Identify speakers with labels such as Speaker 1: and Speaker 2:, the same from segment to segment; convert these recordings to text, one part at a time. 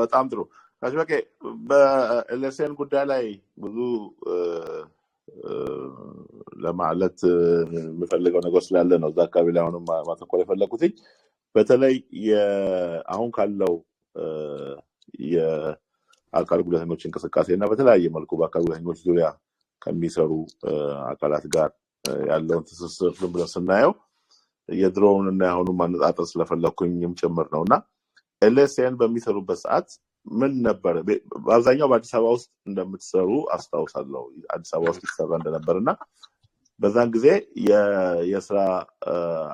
Speaker 1: በጣም ጥሩ ጋሽ በቄ፣ በ ELSN ጉዳይ ላይ ብዙ ለማለት የምፈልገው ነገር ስላለ ነው እዛ አካባቢ ላይ አሁንም ማተኮር የፈለኩትኝ። በተለይ አሁን ካለው የአካል ጉዳተኞች እንቅስቃሴ እና በተለያየ መልኩ በአካል ጉዳተኞች ዙሪያ ከሚሰሩ አካላት ጋር ያለውን ትስስር ዝም ብለን ስናየው የድሮውን እና የአሁኑን ማነጻጸር ስለፈለኩኝም ጭምር ነው። እና ELSN በሚሰሩበት ሰዓት ምን ነበር? በአብዛኛው በአዲስ አበባ ውስጥ እንደምትሰሩ አስታውሳለሁ። አዲስ አበባ ውስጥ ይሰራ እንደነበር። እና በዛን ጊዜ የስራ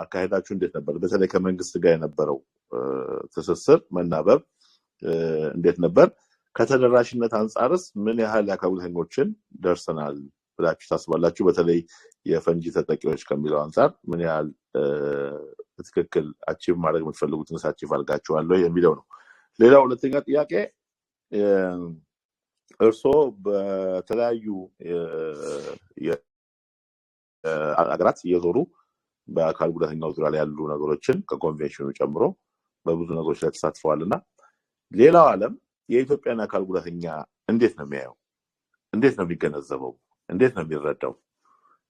Speaker 1: አካሄዳችሁ እንዴት ነበር? በተለይ ከመንግስት ጋር የነበረው ትስስር፣ መናበብ እንዴት ነበር? ከተደራሽነት አንጻርስ ምን ያህል የአካል ጉዳተኞችን ደርሰናል ብላችሁ ታስባላችሁ? በተለይ የፈንጂ ተጠቂዎች ከሚለው አንጻር ምን ያህል በትክክል achieve ማድረግ የምትፈልጉትን achieve አድርጋችኋል ወይ የሚለው ነው። ሌላው ሁለተኛ ጥያቄ፣ እርስዎ በተለያዩ ሀገራት እየዞሩ በአካል ጉዳተኛው ዙሪያ ላይ ያሉ ነገሮችን ከኮንቬንሽኑ ጨምሮ በብዙ ነገሮች ላይ ተሳትፈዋል። እና ሌላው ዓለም የኢትዮጵያን አካል ጉዳተኛ እንዴት ነው የሚያየው? እንዴት ነው የሚገነዘበው? እንዴት ነው የሚረዳው?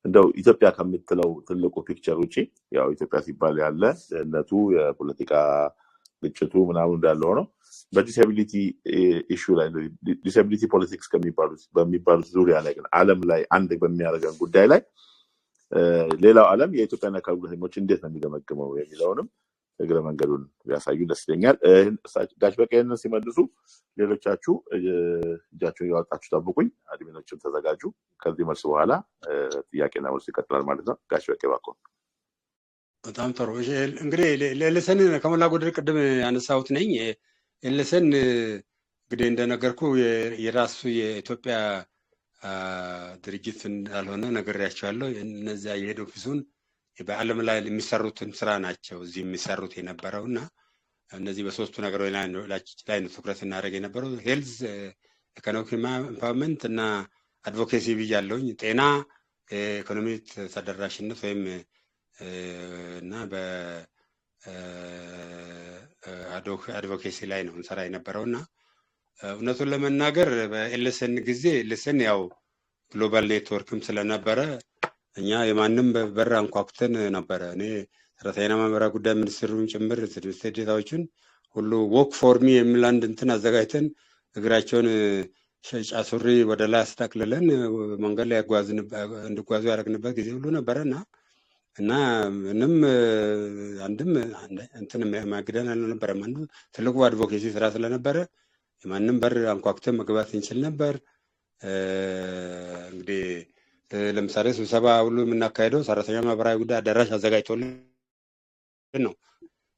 Speaker 1: እንደው ኢትዮጵያ ከምትለው ትልቁ picture ውጪ፣ ያው ኢትዮጵያ ሲባል ያለ ድህነቱ፣ የፖለቲካ ግጭቱ ምናምን እንዳለ ሆኖ በ disability issue ላይ፣ disability politics በሚባሉት ዙሪያ ላይ ግን ዓለም ላይ አንድ በሚያደርገን ጉዳይ ላይ ሌላው ዓለም የኢትዮጵያን አካል ጉዳተኞች እንዴት ነው የሚገመግመው የሚለውንም እግረ መንገዱን ቢያሳዩ ደስ ይለኛል። ጋሽ በቄ ይህንን ሲመልሱ ሌሎቻችሁ እጃችሁን እያወጣችሁ ጠብቁኝ። Admin ኦችም ተዘጋጁ። ከዚህ መልስ በኋላ ጥያቄና መልስ ይቀጥላል ማለት ነው። ጋሽ በቄ እባክዎ።
Speaker 2: በጣም ጥሩ። እሺ፣ እንግዲህ ለ ELSN ከሞላ ጎደል ቅድም ያነሳሁት ነኝ። ELSN እንግዲህ እንደነገርኩ የራሱ የኢትዮጵያ ድርጅት እንዳልሆነ ነግሬያቸዋለሁ። እነዚያ የ head office ኡን በዓለም ላይ የሚሰሩትን ስራ ናቸው እዚህ የሚሰሩት የነበረው። እና እነዚህ በሶስቱ ነገሮች ላይ ነው ትኩረት እናደርግ የነበረው፣ health፣ economic empowerment እና advocacy ብያለሁኝ። ጤና፣ የኢኮኖሚ ተደራሽነት ወይም እና በ advocacy ላይ ነው እንሰራ የነበረው። እና እውነቱን ለመናገር በ ELSN ጊዜ ELSN ያው global network ም ስለነበረ እኛ የማንም በር አንኳኩተን ነበረ። እኔ ሰራተኛና ማህበራዊ ጉዳይ ሚኒስትሩን ጭምር፣ ሚኒስትር ዴኤታዎቹን ሁሉ "Walk for me" የሚል አንድ እንትን አዘጋጅተን እግራቸውን ሸጫ ሱሪ ወደ ላይ አስጠቅልለን መንገድ ላይ እንዲጓዙ ያደረግንበት ጊዜ ሁሉ ነበረ። እና ምንም አንድም እንትን የሚያግደን አልነበረም። አንዱ ትልቁ advocacy ስራ ስለነበረ የማንም በር አንኳኩተን መግባት እንችል ነበር። እንግዲህ ለምሳሌ ስብሰባ ሁሉ የምናካሄደው ሰራተኛ ማህበራዊ ጉዳይ አዳራሽ አዘጋጅቶልን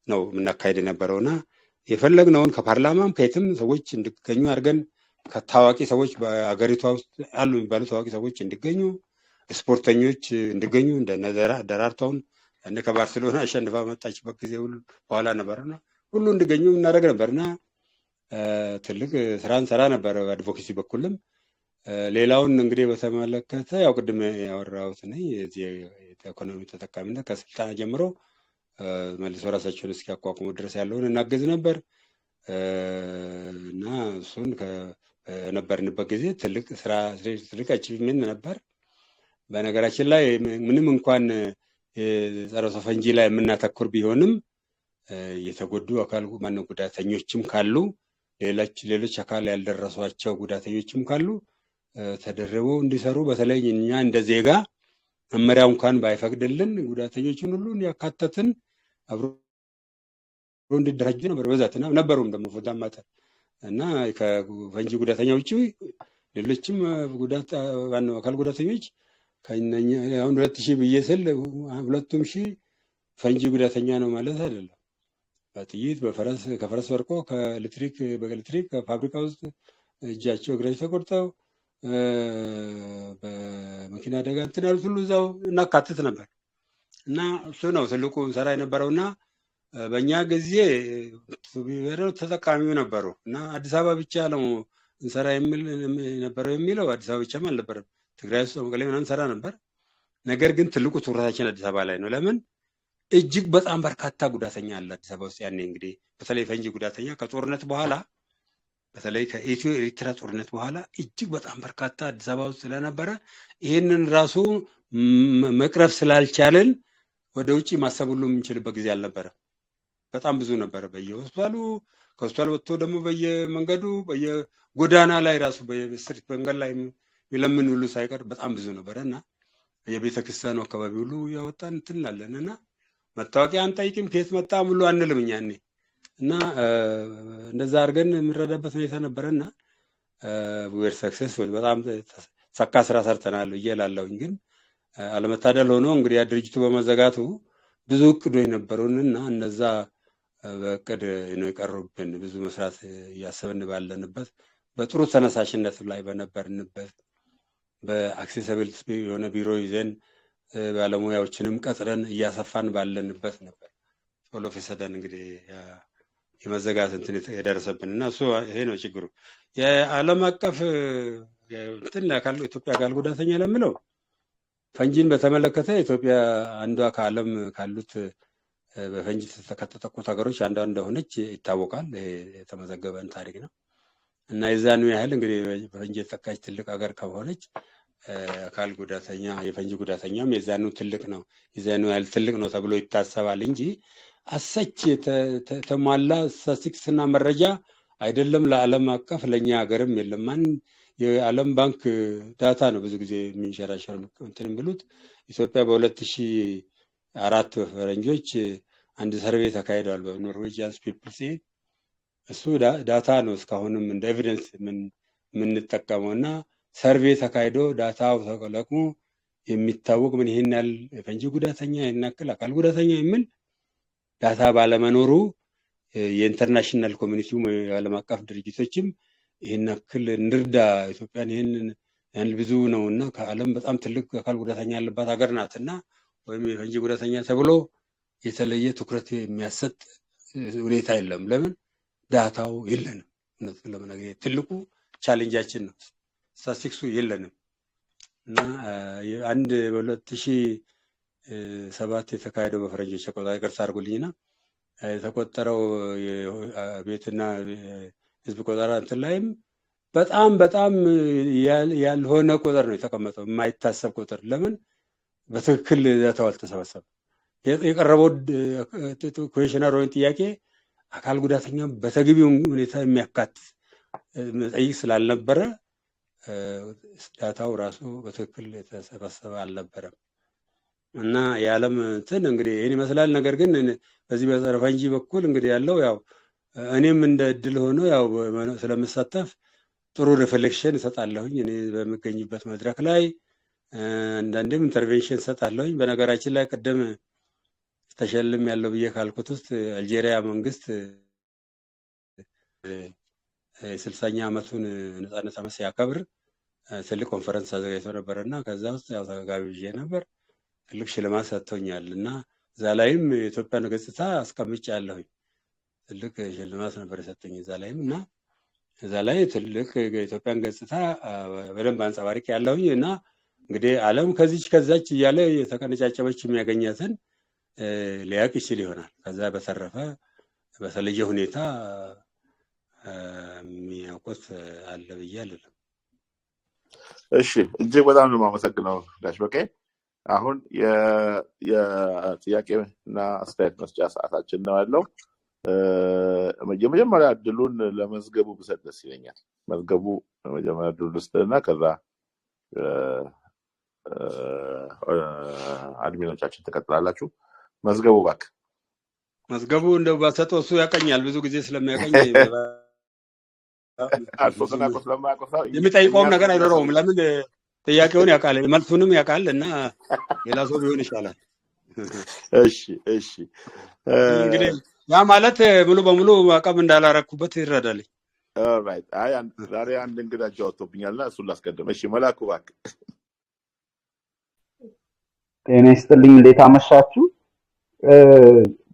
Speaker 2: ነው የምናካሄድ የነበረው። እና የፈለግነውን ከፓርላማም ከየትም ሰዎች እንዲገኙ አድርገን፣ ከታዋቂ ሰዎች፣ በአገሪቷ ውስጥ አሉ የሚባሉ ታዋቂ ሰዎች እንዲገኙ፣ ስፖርተኞች እንዲገኙ፣ እንደ ደራርቱን ያኔ ከባርሴሎና አሸንፋ መጣችበት ጊዜ ሁሉ በኋላ ነበርና ሁሉ እንዲገኙ እናደርግ ነበር። እና ትልቅ ስራ እንሰራ ነበር በ advocacy በኩልም። ሌላውን እንግዲህ በተመለከተ ያው ቅድም ያወራሁት ነኝ። የዚህ የኢኮኖሚ ተጠቃሚነት ከስልጠና ጀምሮ መልሶ ራሳቸውን እስኪያቋቁሙ ድረስ ያለውን እናግዝ ነበር። እና እሱን በነበርንበት ጊዜ ትልቅ ስራ፣ ትልቅ achievement ነበር። በነገራችን ላይ ምንም እንኳን የጸረ ፈንጂ ላይ የምናተኩር ቢሆንም የተጎዱ አካል ማነው ጉዳተኞችም ካሉ፣ ሌሎች አካል ያልደረሷቸው ጉዳተኞችም ካሉ ተደርበው እንዲሰሩ፣ በተለይ እኛ እንደ ዜጋ መመሪያው እንኳን ባይፈቅድልን ጉዳተኞችን ሁሉ ያካተትን አብሮ እንዲደራጁ ነበር በብዛት። እና ነበሩም ደግሞ for that matter። እና ከፈንጂ ጉዳተኛ ውጭ ሌሎችም ጉዳት አካል ጉዳተኞች አሁን 2,000 ብዬ ስል 2,000 ፈንጂ ጉዳተኛ ነው ማለት አይደለም። በጥይት፣ በፈረስ፣ ከፈረስ ወድቆ፣ ከኤሌክትሪክ፣ በኤሌክትሪክ፣ ከፋብሪካ ውስጥ እጃቸው እግራቸው ተቆርጠው፣ በመኪና አደጋ እንትን ያሉት ሁሉ እዛው እናካትት ነበር። እና እሱ ነው ትልቁ ስራ የነበረው። እና በእኛ ጊዜ ተጠቃሚው ነበሩ። እና አዲስ አበባ ብቻ ነው እንሰራ የሚል ነበረው የሚለው፣ አዲስ አበባ ብቻም አልነበረም። ትግራይ ውስጥ መቀሌ ምናምን እንሰራ ነበር። ነገር ግን ትልቁ ትኩረታችን አዲስ አበባ ላይ ነው። ለምን? እጅግ በጣም በርካታ ጉዳተኛ አለ አዲስ አበባ ውስጥ። ያኔ እንግዲህ በተለይ ፈንጂ ጉዳተኛ ከጦርነት በኋላ በተለይ ከኢትዮ ኤሪትራ ጦርነት በኋላ እጅግ በጣም በርካታ አዲስ አበባ ውስጥ ስለነበረ ይህንን ራሱ መቅረፍ ስላልቻልን ወደ ውጭ ማሰብ ሁሉ የምንችልበት ጊዜ አልነበረ። በጣም ብዙ ነበረ። በየሆስፒታሉ፣ ከሆስፒታል ወጥቶ ደግሞ በየመንገዱ፣ በየጎዳና ላይ ራሱ፣ በየ street መንገድ ላይ የሚለምን ሁሉ ሳይቀር በጣም ብዙ ነበረ። እና የቤተ ክርስቲያኑ አካባቢ ሁሉ ያወጣን እንትን እንላለን እና መታወቂያ አንጠይቅም፣ ከየት መጣም ሁሉ አንልም እኛ ያኔ። እና እንደዛ አድርገን የምንረዳበት ሁኔታ ነበረ። እና we're successful፣ በጣም ሰካ ስራ ሰርተናል ብዬ እላለሁኝ። ግን አለመታደል ሆኖ እንግዲህ ያ ድርጅቱ በመዘጋቱ ብዙ እቅዶች ነበሩን እና እነዛ በእቅድ ነው የቀሩብን። ብዙ መስራት እያሰብን ባለንበት፣ በጥሩ ተነሳሽነት ላይ በነበርንበት፣ በ accessible የሆነ ቢሮ ይዘን ባለሙያዎችንም ቀጥረን እያሰፋን ባለንበት ነበር all of a sudden እንግዲህ የመዘጋት እንትን የደረሰብን። እና እሱ ይሄ ነው ችግሩ። የዓለም አቀፍ እንትን ኢትዮጵያ አካል ጉዳተኛ ለሚለው ፈንጂን በተመለከተ ኢትዮጵያ አንዷ ከዓለም ካሉት በፈንጂ ከተጠቁት ሀገሮች አንዷ እንደሆነች ይታወቃል። ይሄ የተመዘገበን ታሪክ ነው። እና የዛኑ ያህል እንግዲህ በፈንጂ የተጠቃች ትልቅ ሀገር ከሆነች አካል ጉዳተኛ የፈንጂ ጉዳተኛም የዛኑ ትልቅ ነው፣ የዛኑ ያህል ትልቅ ነው ተብሎ ይታሰባል እንጂ as such የተሟላ ስታቲስቲክስ እና መረጃ አይደለም ለዓለም አቀፍ፣ ለእኛ ሀገርም የለም። ማን የዓለም ባንክ data ነው ብዙ ጊዜ የሚንሸራሸር እንትን የሚሉት። ኢትዮጵያ በ2004 በፈረንጆች አንድ survey ተካሂደዋል በ Norwegian People's። እሱ data ነው እስካሁንም እንደ evidence የምንጠቀመው። እና survey ተካሂዶ data ው ተለቅሞ የሚታወቅ ምን ይሄን ያህል የፈንጂ ጉዳተኛ፣ ይሄን ያክል አካል ጉዳተኛ የሚል data ባለመኖሩ የ international community ው፣ የዓለም አቀፍ ድርጅቶችም ይህን ያክል እንርዳ ኢትዮጵያን፣ ይህን ያህል ብዙ ነው እና ከዓለም በጣም ትልቅ አካል ጉዳተኛ ያለባት ሀገር ናት እና ወይም የፈንጂ ጉዳተኛ ተብሎ የተለየ ትኩረት የሚያሰጥ ሁኔታ የለም። ለምን? Data ው የለንም። እውነቱን ለመናገር ትልቁ challenge ኣችን ነው። ስታቲስቲክሱ የለንም። እና አንድ በ2007 የተካሄደው በፈረንጆች አቆጣጠር፣ ይቅርታ አድርጉልኝና፣ የተቆጠረው ቤትና ህዝብ ቆጠራ እንትን ላይም በጣም በጣም ያልሆነ ቁጥር ነው የተቀመጠው፣ የማይታሰብ ቁጥር። ለምን? በትክክል data ው አልተሰበሰበም። የቀረበው questionnaire ወይም ጥያቄ አካል ጉዳተኛ በተገቢው ሁኔታ የሚያካትት መጠይቅ ስላልነበረ data ው ራሱ በትክክል የተሰበሰበ አልነበረም። እና የዓለም እንትን እንግዲህ ይህን ይመስላል። ነገር ግን በዚህ በጸረ ፈንጂ በኩል እንግዲህ ያለው ያው እኔም እንደ እድል ሆኖ ያው ስለምሳተፍ ጥሩ reflection እሰጣለሁኝ። እኔ በምገኝበት መድረክ ላይ አንዳንዴም intervention እሰጣለሁኝ። በነገራችን ላይ ቅድም ተሸልም ያለው ብዬ ካልኩት ውስጥ አልጄሪያ መንግስት የ60ኛ ዓመቱን ነጻነት ዓመት ሲያከብር ትልቅ ኮንፈረንስ አዘጋጅቶ ነበር እና ከዛ ውስጥ ያው ተጋብዤ ነበር። ትልቅ ሽልማት ሰጥቶኛል እና እዛ ላይም የኢትዮጵያን ገጽታ አስቀምጫለሁኝ። ትልቅ ሽልማት ነበር የሰጠኝ እዛ ላይም። እና እዛ ላይ ትልቅ የኢትዮጵያን ገጽታ በደንብ አንጸባርቅ ያለሁኝ። እና እንግዲህ ዓለም ከዚች ከዛች እያለ የተቀነጫጨበች የሚያገኛትን ሊያውቅ ይችል ይሆናል። ከዛ በተረፈ በተለየ ሁኔታ የሚያውቁት አለ ብዬ አልልም።
Speaker 1: እሺ፣ እጅግ በጣም ነው የማመሰግነው ጋሽ በቄ። አሁን የጥያቄ እና አስተያየት መስጫ ሰዓታችን ነው ያለው። የመጀመሪያ እድሉን ለመዝገቡ ብሰጥ ደስ ይለኛል። መዝገቡ፣ የመጀመሪያ እድሉን ልስጥህና ከዛ admin ኦቻችን ትቀጥላላችሁ። መዝገቡ እባክህ።
Speaker 2: መዝገቡ እንደው ባሰጠው እሱ ያቀኛል፣ ብዙ ጊዜ ስለሚያቀኝ
Speaker 1: አልፎ ስለማያውቀው ሰው
Speaker 2: የሚጠይቀውም
Speaker 1: እኛ
Speaker 2: ነገር አይኖረውም። ለምን? ጥያቄውን ያውቃል፣ መልሱንም ያውቃል እና ሌላ ሰው ቢሆን ይሻላል።
Speaker 1: እሺ።
Speaker 2: እንግዲህ ያ ማለት ሙሉ በሙሉ አቀም እንዳላረኩበት ይረዳልኝ።
Speaker 1: Alright። አይ ዛሬ አንድ እንግዳ እጅ ወጥቶብኛልና እሱን ላስቀድም። እሺ መላኩ እባክህ።
Speaker 3: ጤና ይስጥልኝ። እንዴት አመሻችሁ?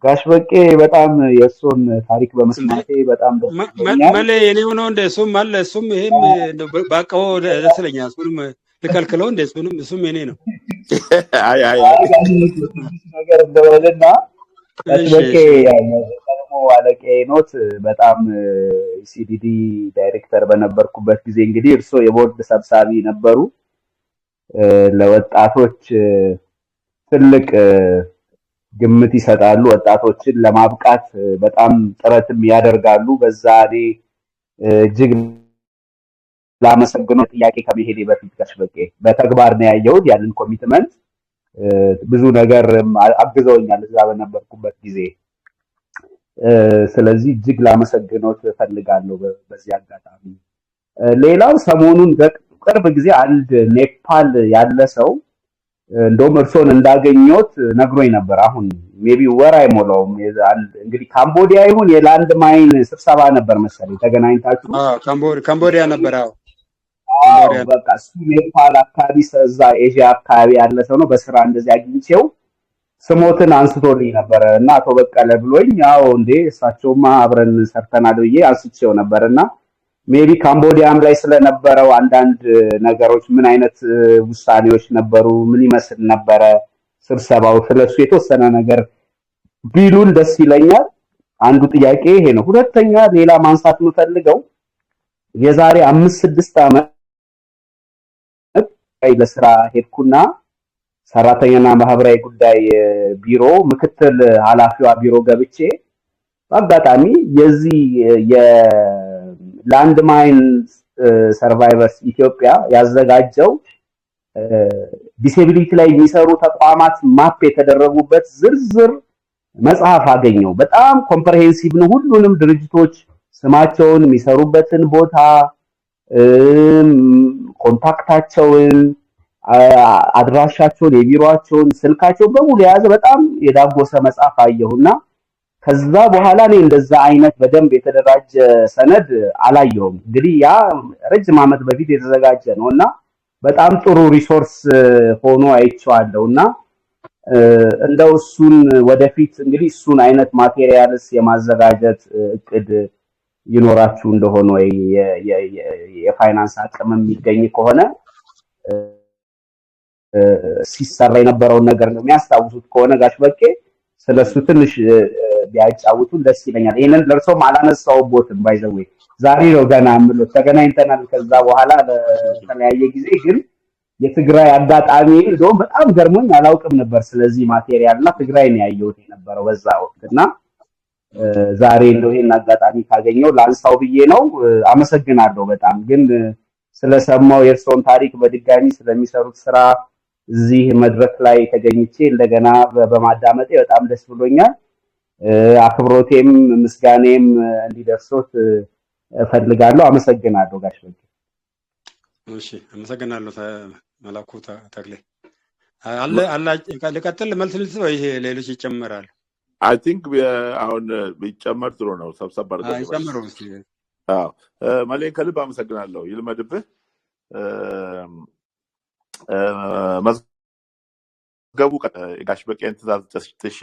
Speaker 3: ጋሽ በቄ፣ በጣም የእሱን ታሪክ
Speaker 2: እንዴ
Speaker 3: በመስማቴ በጣም ደስ ብሎኛል።
Speaker 2: መሌ የኔው ነው እንደ እሱም አለ፣ እሱም ይሄም እንደው ባቀበው ደስ ይለኛል። እሱንም ልከልክለው እንደ እሱንም፣ እሱም የኔ ነው።
Speaker 1: አይ አይ
Speaker 3: አይ
Speaker 1: አይ
Speaker 3: ጋሽ በቄ፣ ትንሽ ነገር እንደበልና ጋሽ
Speaker 2: እሺ
Speaker 3: በቄ
Speaker 2: እሺ
Speaker 3: ያው የቀድሞ አለቃዬ ኖት። በጣም CDD ዳይሬክተር በነበርኩበት ጊዜ እንግዲህ እርስዎ የቦርድ ሰብሳቢ ነበሩ። ለወጣቶች ትልቅ ግምት ይሰጣሉ። ወጣቶችን ለማብቃት በጣም ጥረትም ያደርጋሉ። በዛ እኔ እጅግ ላመሰግነው ጥያቄ ከመሄዴ በፊት ጋሽ በቄ በተግባር ነው ያየሁት ያንን commitment። ብዙ ነገር አግዘውኛል እዛ በነበርኩበት ጊዜ። ስለዚህ እጅግ ላመሰግኖት እፈልጋለሁ በዚህ አጋጣሚ። ሌላው ሰሞኑን በቅርብ ጊዜ አንድ ኔፓል ያለ ሰው እንደውም እርሶን እንዳገኘሁት ነግሮኝ ነበር። አሁን maybe ወር አይሞላውም። እንግዲህ ካምቦዲያ ይሁን የ land mine ስብሰባ ነበር መሰለኝ ተገናኝታችሁ።
Speaker 2: ካምቦዲያ ነበር። አዎ።
Speaker 3: አዎ።
Speaker 2: ካምቦዲያ።
Speaker 3: በቃ እሱ ኔፓል አካባቢ እዛ ኤዥያ አካባቢ ያለ ሰው ነው። በስራ እንደዚህ አግኝቼው ስሞትን አንስቶልኝ ነበረ እና አቶ በቀለ ብሎኝ፣ አዎ እንዴ እሳቸውማ አብረን ሰርተናል ብዬ አንስቼው ነበር። እና maybe ካምቦዲያም ላይ ስለነበረው አንዳንድ ነገሮች፣ ምን አይነት ውሳኔዎች ነበሩ፣ ምን ይመስል ነበረ ስብሰባው፣ ስለሱ የተወሰነ ነገር ቢሉን ደስ ይለኛል። አንዱ ጥያቄ ይሄ ነው። ሁለተኛ ሌላ ማንሳት የምፈልገው የዛሬ 5-6 ዓመት ለስራ ሄድኩና ሰራተኛና ማህበራዊ ጉዳይ ቢሮ ምክትል ኃላፊዋ ቢሮ ገብቼ በአጋጣሚ የዚህ የ landmine survivors ኢትዮጵያ ያዘጋጀው disability ላይ የሚሰሩ ተቋማት map የተደረጉበት ዝርዝር መጽሐፍ አገኘው። በጣም comprehensive ነው። ሁሉንም ድርጅቶች ስማቸውን፣ የሚሰሩበትን ቦታ፣ contact ኣቸውን፣ አድራሻቸውን፣ የቢሮአቸውን፣ ስልካቸውን በሙሉ የያዘ በጣም የዳጎሰ መጽሐፍ አየሁና ከዛ በኋላ እኔ እንደዛ አይነት በደንብ የተደራጀ ሰነድ አላየሁም። እንግዲህ ያ ረጅም ዓመት በፊት የተዘጋጀ ነው እና በጣም ጥሩ resource ሆኖ አይቼዋለሁ። እና እንደው እሱን ወደፊት እንግዲህ እሱን አይነት materials የማዘጋጀት እቅድ ይኖራችሁ እንደሆነ ወይ የፋይናንስ አቅም የሚገኝ ከሆነ ሲሰራ የነበረውን ነገር ነው የሚያስታውሱት ከሆነ ጋሽ በቄ ስለሱ ትንሽ ቢያጫውቱን ደስ ይለኛል። ይሄንን ለእርሶም አላነሳውቦትም፣ by the way ዛሬ ነው ገና የምለው። ተገናኝተናል ከዛ በኋላ በተለያየ ጊዜ፣ ግን የትግራይ አጋጣሚ እንደውም በጣም ገርሞኝ አላውቅም ነበር ስለዚህ material እና ትግራይ ነው ያየሁት የነበረው በዛ ወቅት። እና ዛሬ እንደው ይሄን አጋጣሚ ካገኘው ላንሳው ብዬ ነው። አመሰግናለሁ በጣም። ግን ስለሰማው የእርስዎን ታሪክ በድጋሚ ስለሚሰሩት ስራ እዚህ መድረክ ላይ ተገኝቼ እንደገና በማዳመጤ በጣም ደስ ብሎኛል። አክብሮቴም ምስጋኔም እንዲደርሶት እፈልጋለሁ። አመሰግናለሁ ጋሽ በቄ።
Speaker 2: እሺ፣ አመሰግናለሁ መላኩ ተክሌ። አለ አለ፣ ልቀጥል መልስ ልስጥ ወይ ሌሎች ይጨምራሉ?
Speaker 1: I think አሁን ቢጨመር ጥሩ ነው። ሰብሰብ አድርገው ቢመልሱ።
Speaker 2: ይጨምሩ እስኪ።
Speaker 1: አዎ፣ መሌን ከልብ አመሰግናለሁ። ይልመድብህ። መዝገቡ ጋሽ በቄን ትእዛዝ ጥሼ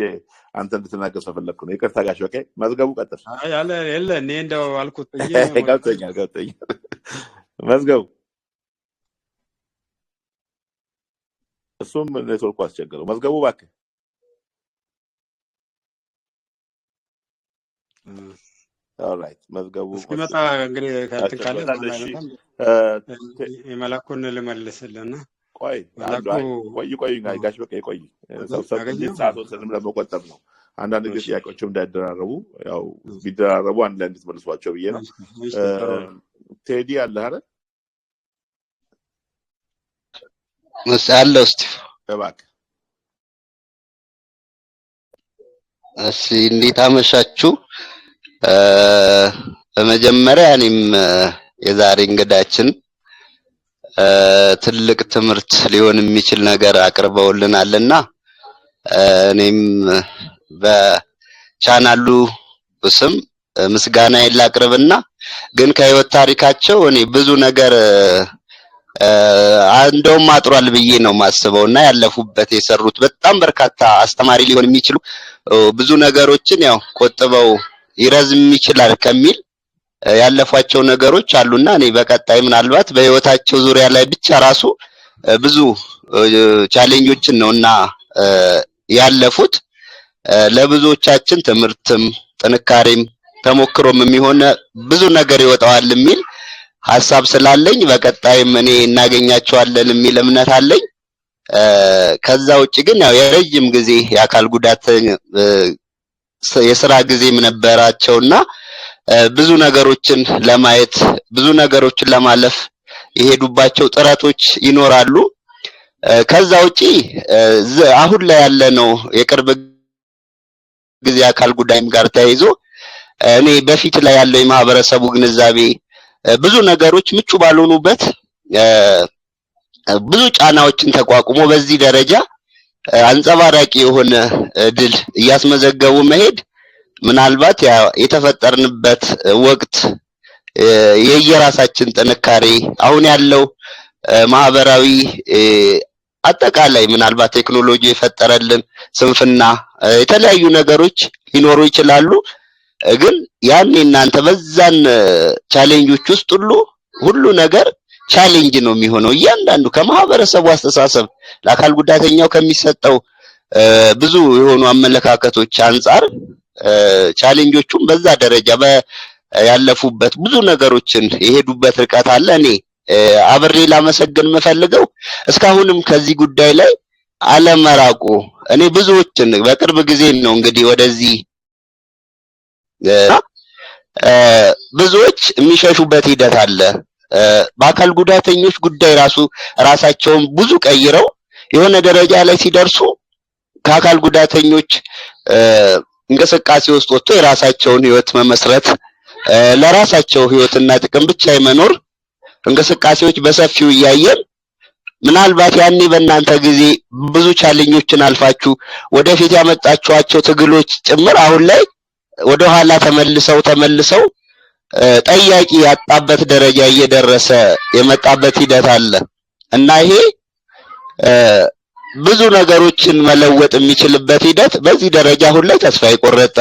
Speaker 1: አንተ እንድትናገር ስለፈለግኩ ነው። ይቅርታ ጋሽ በቄ። መዝገቡ ቀጥል።
Speaker 2: አይ አለ የለ፣ እኔ እንደው አልኩት ብዬ ነው።
Speaker 1: ገብቶኛል ገብቶኛል። መዝገቡ እሱም ኔትወርኩ አስቸገረው። መዝገቡ እባክህ። Alright፣ መዝገቡ
Speaker 2: እስኪመጣ እንግዲህ ከእንትን ካለ
Speaker 1: አስቸግሮታል። እሺ።
Speaker 2: ባይመጣም የመላኩን ልመልስልና
Speaker 1: ቆይ አንዱ
Speaker 2: መላኩ
Speaker 1: አይ ቆይ ቆይ ጋሽ በቄ ቆይ ሰብሰብ እንጂ
Speaker 2: አገኘው።
Speaker 1: ሰዓት ወሰንም ለመቆጠብ ነው። አንዳንድ ጊዜ ጥያቄዎችም እንዳይደራረቡ፣ ያው ቢደራረቡ አንድ ላይ እንድትመልሷቸው ብዬ ነው።
Speaker 2: እሺ፣ ጥሩ ነው።
Speaker 1: ቴዲ አለህ አይደል?
Speaker 4: እሺ፣ አለው እስቲ።
Speaker 1: እባክህ።
Speaker 4: እሺ፣ እንዴት አመሻችሁ? በመጀመሪያ እኔም የዛሬ እንግዳችን ትልቅ ትምህርት ሊሆን የሚችል ነገር አቅርበውልናልና እኔም በቻናሉ ስም ምስጋናዬን ላቅርብና ግን ከህይወት ታሪካቸው እኔ ብዙ ነገር እንደውም አጥሯል ብዬ ነው የማስበው። እና ያለፉበት የሰሩት በጣም በርካታ አስተማሪ ሊሆን የሚችሉ ብዙ ነገሮችን ያው ቆጥበው ይረዝም ይችላል ከሚል ያለፏቸው ነገሮች አሉና እኔ በቀጣይ ምናልባት በህይወታቸው ዙሪያ ላይ ብቻ ራሱ ብዙ challenge ኦችን ነውና ያለፉት ለብዙዎቻችን ትምህርትም ጥንካሬም ተሞክሮም የሚሆን ብዙ ነገር ይወጣዋል የሚል ሀሳብ ስላለኝ በቀጣይም እኔ እናገኛቸዋለን የሚል እምነት አለኝ። ከዛ ውጭ ግን ያው የረጅም ጊዜ የአካል ጉዳት የስራ ጊዜም ነበራቸውና ብዙ ነገሮችን ለማየት ብዙ ነገሮችን ለማለፍ የሄዱባቸው ጥረቶች ይኖራሉ። ከዛ ውጪ አሁን ላይ ያለነው የቅርብ ጊዜ አካል ጉዳይም ጋር ተያይዞ እኔ በፊት ላይ ያለው የማህበረሰቡ ግንዛቤ ብዙ ነገሮች ምቹ ባልሆኑበት ብዙ ጫናዎችን ተቋቁሞ በዚህ ደረጃ አንጸባራቂ የሆነ ድል እያስመዘገቡ መሄድ ምናልባት የተፈጠርንበት ወቅት የየራሳችን ጥንካሬ አሁን ያለው ማህበራዊ አጠቃላይ ምናልባት ቴክኖሎጂ የፈጠረልን ስንፍና የተለያዩ ነገሮች ሊኖሩ ይችላሉ። ግን ያኔ እናንተ በዛን challenge ኦች ውስጥ ሁሉ ሁሉ ነገር challenge ነው የሚሆነው። እያንዳንዱ ከማህበረሰቡ አስተሳሰብ ለአካል ጉዳተኛው ከሚሰጠው ብዙ የሆኑ አመለካከቶች አንጻር challenge ኦቹም በዛ ደረጃ ያለፉበት ብዙ ነገሮችን የሄዱበት ርቀት አለ። እኔ አብሬ ላመሰግን የምፈልገው እስካሁንም ከዚህ ጉዳይ ላይ አለመራቁ። እኔ ብዙዎችን በቅርብ ጊዜ ነው እንግዲህ ወደዚህ ብዙዎች የሚሸሹበት ሂደት አለ። በአካል ጉዳተኞች ጉዳይ ራሱ ራሳቸውን ብዙ ቀይረው የሆነ ደረጃ ላይ ሲደርሱ ከአካል ጉዳተኞች እንቅስቃሴ ውስጥ ወጥቶ የራሳቸውን ህይወት መመስረት ለራሳቸው ህይወትና ጥቅም ብቻ የመኖር እንቅስቃሴዎች በሰፊው እያየን ምናልባት ያኔ በእናንተ ጊዜ ብዙ challenge ኦችን አልፋችሁ ወደፊት ያመጣችኋቸው ትግሎች ጭምር አሁን ላይ ወደ ኋላ ተመልሰው ተመልሰው ጠያቂ ያጣበት ደረጃ እየደረሰ የመጣበት ሂደት አለ እና ይሄ ብዙ ነገሮችን መለወጥ የሚችልበት ሂደት በዚህ ደረጃ አሁን ላይ ተስፋ የቆረጠ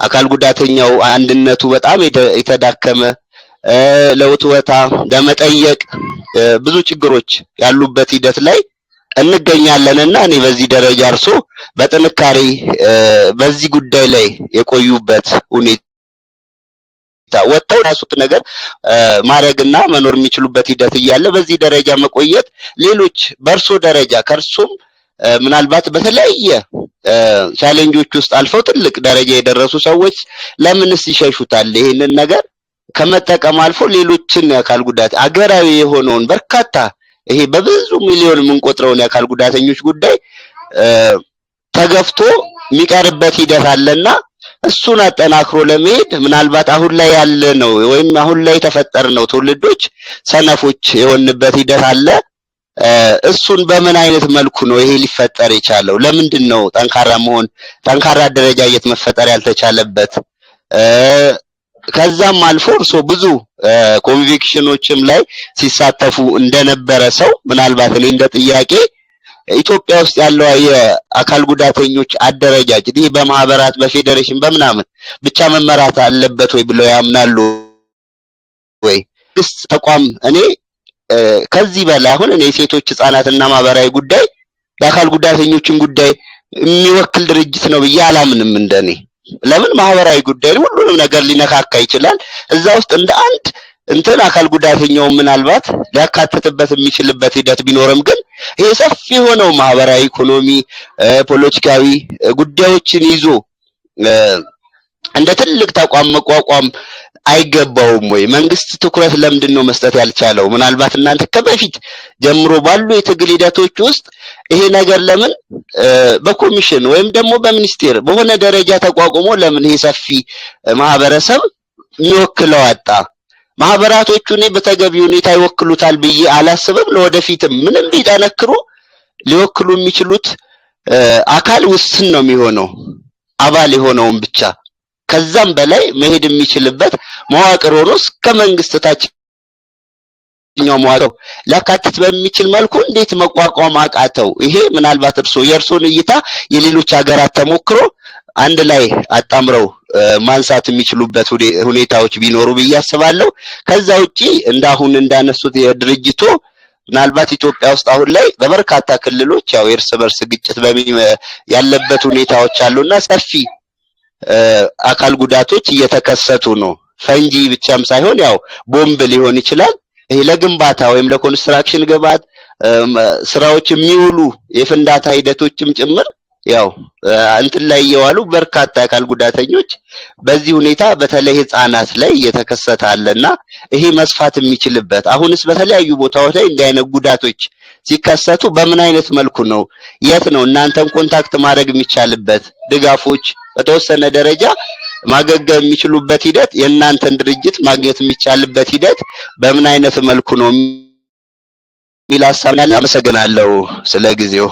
Speaker 4: አካል ጉዳተኛው አንድነቱ በጣም የተዳከመ ለውትወታ ለመጠየቅ ብዙ ችግሮች ያሉበት ሂደት ላይ እንገኛለንና እኔ በዚህ ደረጃ እርሶ በጥንካሬ በዚህ ጉዳይ ላይ የቆዩበት ሁኔታ ወጥተው ያሱት ነገር ማድረግና መኖር የሚችሉበት ሂደት እያለ በዚህ ደረጃ መቆየት ሌሎች በእርሶ ደረጃ ከእርሶም ምናልባት በተለያየ challenge ኦች ውስጥ አልፈው ትልቅ ደረጃ የደረሱ ሰዎች ለምንስ ይሸሹታል? ይሄንን ነገር ከመጠቀም አልፎ ሌሎችን የአካል ጉዳት አገራዊ የሆነውን በርካታ ይሄ በብዙ ሚሊዮን የምንቆጥረውን የአካል ጉዳተኞች ጉዳይ ተገፍቶ የሚቀርበት ሂደት አለና እሱን አጠናክሮ ለመሄድ ምናልባት አሁን ላይ ያለ ነው ወይም አሁን ላይ የተፈጠርነው ትውልዶች ሰነፎች የሆንበት ሂደት አለ። እሱን በምን አይነት መልኩ ነው ይሄ ሊፈጠር የቻለው? ለምንድን ነው ጠንካራ መሆን ጠንካራ አደረጃጀት መፈጠር ያልተቻለበት? ከዛም አልፎ እርሶ ብዙ ኮንቬንሽኖችም ላይ ሲሳተፉ እንደነበረ ሰው ምናልባት እኔ እንደ ጥያቄ ኢትዮጵያ ውስጥ ያለው የአካል ጉዳተኞች አደረጃጀት ይህ በማህበራት በፌዴሬሽን በምናምን ብቻ መመራት አለበት ወይ ብለው ያምናሉ ወይ? መንግስት ተቋም እኔ ከዚህ በላይ አሁን እኔ የሴቶች ህጻናትና ማህበራዊ ጉዳይ የአካል ጉዳተኞችን ጉዳይ የሚወክል ድርጅት ነው ብዬ አላምንም። እንደኔ ለምን ማህበራዊ ጉዳይ ሁሉንም ነገር ሊነካካ ይችላል። እዛ ውስጥ እንደ አንድ እንትን አካል ጉዳተኛው ምናልባት ሊያካትትበት የሚችልበት ሂደት ቢኖርም ግን ይሄ ሰፊ የሆነው ማህበራዊ፣ ኢኮኖሚ፣ ፖለቲካዊ ጉዳዮችን ይዞ እንደ ትልቅ ተቋም መቋቋም አይገባውም ወይ? መንግስት ትኩረት ለምንድን ነው መስጠት ያልቻለው? ምናልባት እናንተ ከበፊት ጀምሮ ባሉ የትግል ሂደቶች ውስጥ ይሄ ነገር ለምን በኮሚሽን ወይም ደግሞ በሚኒስቴር በሆነ ደረጃ ተቋቁሞ ለምን ይሄ ሰፊ ማህበረሰብ የሚወክለው አጣ? ማህበራቶቹ እኔ በተገቢ ሁኔታ ይወክሉታል ብዬ አላስብም። ለወደፊትም ምንም ቢጠነክሩ ሊወክሉ የሚችሉት አካል ውስን ነው የሚሆነው፣ አባል የሆነውን ብቻ። ከዛም በላይ መሄድ የሚችልበት መዋቅር ሆኖ እስከ መንግስት ታችኛው መዋቅር ሊያካትት በሚችል መልኩ እንዴት መቋቋም አቃተው? ይሄ ምናልባት እርሶ የእርሶን እይታ የሌሎች ሀገራት ተሞክሮ አንድ ላይ አጣምረው ማንሳት የሚችሉበት ሁኔታዎች ቢኖሩ ብዬ አስባለሁ። ከዛ ውጪ እንዳሁን እንዳነሱት የድርጅቱ ምናልባት ኢትዮጵያ ውስጥ አሁን ላይ በበርካታ ክልሎች ያው የእርስ በርስ ግጭት ያለበት ሁኔታዎች አሉና ሰፊ አካል ጉዳቶች እየተከሰቱ ነው። ፈንጂ ብቻም ሳይሆን ያው ቦምብ ሊሆን ይችላል። ይሄ ለግንባታ ወይም ለ construction ግብዓት ስራዎች የሚውሉ የፍንዳታ ሂደቶችም ጭምር ያው እንትን ላይ እየዋሉ በርካታ አካል ጉዳተኞች በዚህ ሁኔታ በተለይ ህፃናት ላይ እየተከሰተ አለና ይሄ መስፋት የሚችልበት፣ አሁንስ በተለያዩ ቦታዎች ላይ እንዲህ አይነት ጉዳቶች ሲከሰቱ በምን አይነት መልኩ ነው፣ የት ነው እናንተን contact ማድረግ የሚቻልበት፣ ድጋፎች በተወሰነ ደረጃ ማገገም የሚችሉበት ሂደት፣ የእናንተን ድርጅት ማግኘት የሚቻልበት ሂደት በምን አይነት መልኩ ነው የሚል ሀሳብ ያለ። አመሰግናለሁ ስለ ጊዜው።